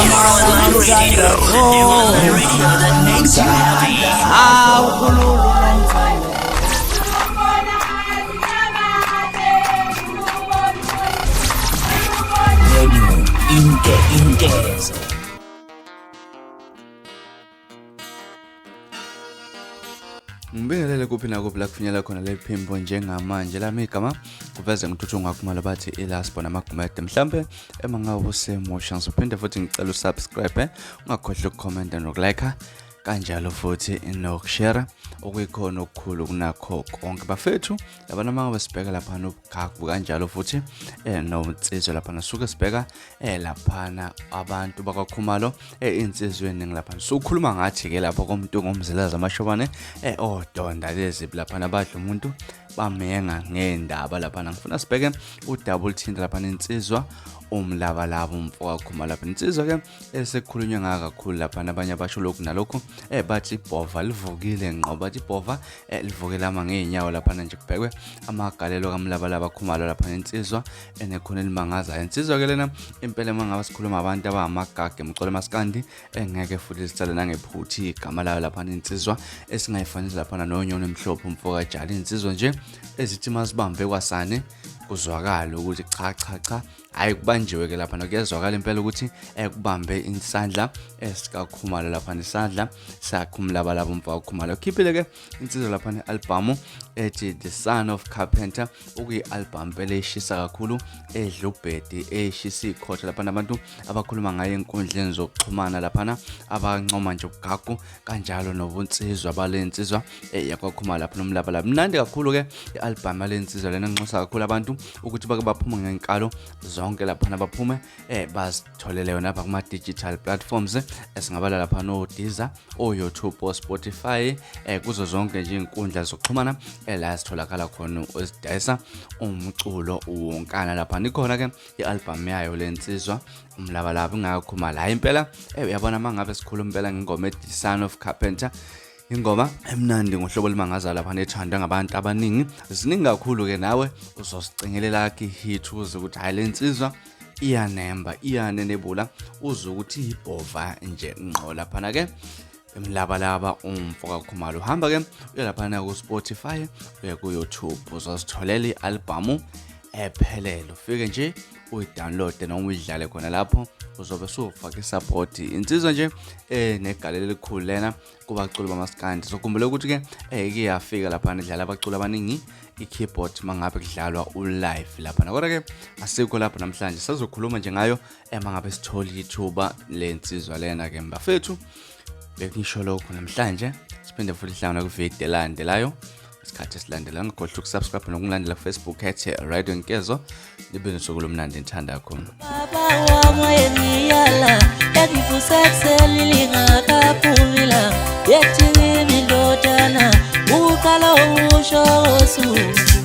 Online radio, the new online radio that makes you happy. Hawu, khululu nomthandazo. Radio Inke Inkezo. Ngibingelele kuphi nakuphi la kufinyela khona leli phimbo njengamanje. Lami igama kuveze ngithuthu ngakhumalo, bathi ilasbo namagumede. Mhlampe ema ngabe usemusha, ngizophinde futhi ngicela usubscribe, ungakhohlwa ukukhomenta nokulike, kanjalo futhi nokushare, okuyikhona okukhulu kunakho konke bafethu. Yabona, uma ngabe sibheka laphana ubugagu, kanjalo futhi nonsizwa laphana, suke sibheka laphana abantu bakwaKhumalo, insizwa eningi laphana sukhuluma ngathi ke lapho komuntu ngomzilaza amashobane, odonda lezi laphana badla umuntu bamenga ngendaba laphana. Ngifuna sibheke udaba oluthinta laphana insizwa uMlabalaba, umfo kaKhumalo lapha. Insizwa ke esekukhulunywe ngayo kakhulu laphana, abanye abasho lokhu nalokhu, bathi ibhova livukile ngqo, bathi ibhova livukile ama ngey'nyawo laphana nje kubhekwe amagalelo kaMlabalaba Khumalo laphana, insizwa enekhono elimangazayo. Insizwa ke lena impela, uma ngabe sikhuluma abantu abangamagaga emculo maskandi, engeke futhi sithale nangephuthi igama layo laphana, insizwa esingayifanisa laphana noNyoni Emhlophe, umfo kaJali, insizwa nje ezithi masibambe kwasane kuzwakala ukuthi cha cha cha, hayi kubanjiwe ke lapha, kuyezwakala impela ukuthi ekubambe isandla esikaKhumalo lapha, isandla sakhumlabalaba umfo kaKhumalo. Khiphile ke insizwa lapha ne-albhamu ethi The Son of Carpenter, okuyi-albhamu phela eshisa kakhulu, edla ubhedi, eshisa ikhotha laphana, abantu abakhuluma ngayo enkundleni zokuxhumana laphana, abancoma nje ubugagu kanjalo nobunsizwa bale nsizwa yakwaKhumalo lapha noMlabalaba. Mnandi kakhulu ke i-albhamu yale nsizwa lena, nginxusa kakhulu abantu ukuthi bake baphume ngenkalo zonke laphana, baphume bazitholele yona lapha kuma-digital platforms esingabala lapha no-Deezer, o-YouTube, o-Spotify, kuzo zonke nje iy'nkundla zokuxhumana la sitholakala khona ezidayisa umculo wonkana lapha. Ikhona ke i-albhamu yayo le nsizwa uMlabalaba ingakhuma la impela. Uyabona, uma ngabe sikhuluma impela ngengoma ethi Son of Carpenter, ingoma emnandi ngohlobo olumangaza lapha, nethandwa ngabantu abaningi. Ziningi kakhulu ke, nawe uzosicingelela yakho i-hit uze ukuthi hayi, le nsizwa iyanemba, iyanenebula, uze ukuthi ibhova nje ngqo laphana ke. Emlabalaba umfo kaKhumalo, uhamba ke uye laphana ku-Spotify, uye ku-YouTube, uzositholela i-albhamu ephelele, ufike nje uyidownload noma uyidlale khona lapho, uzobe sufaka isupport insizwa nje negalelo elikhulu lena kubaculi bamaskandi. Sokhumbula ukuthi ke ike yafika lapha idlala abaculi abaningi i-keyboard mangabe kudlalwa u-live lapha. Kodwa ke asikho lapho namhlanje, sazokhuluma nje ngayo ema ngabe sithola ithuba lensizwa lena ke mbafethu. Bekusho lokho namhlanje, siphinde futhi sihlangane kwividiyo elandelayo, isikhathi esilandelayo. Ngikhohlwa ukusubscribe nokungilandela ku-Facebook @Radio Nkezo. Nibe nosuku lomnandi, ngithanda kakhulu. Baba wami wayengiyala, yangivusa ekuseni lingakaphumi ilanga, yethi kimi, "Ndodana, uqala usho osuku."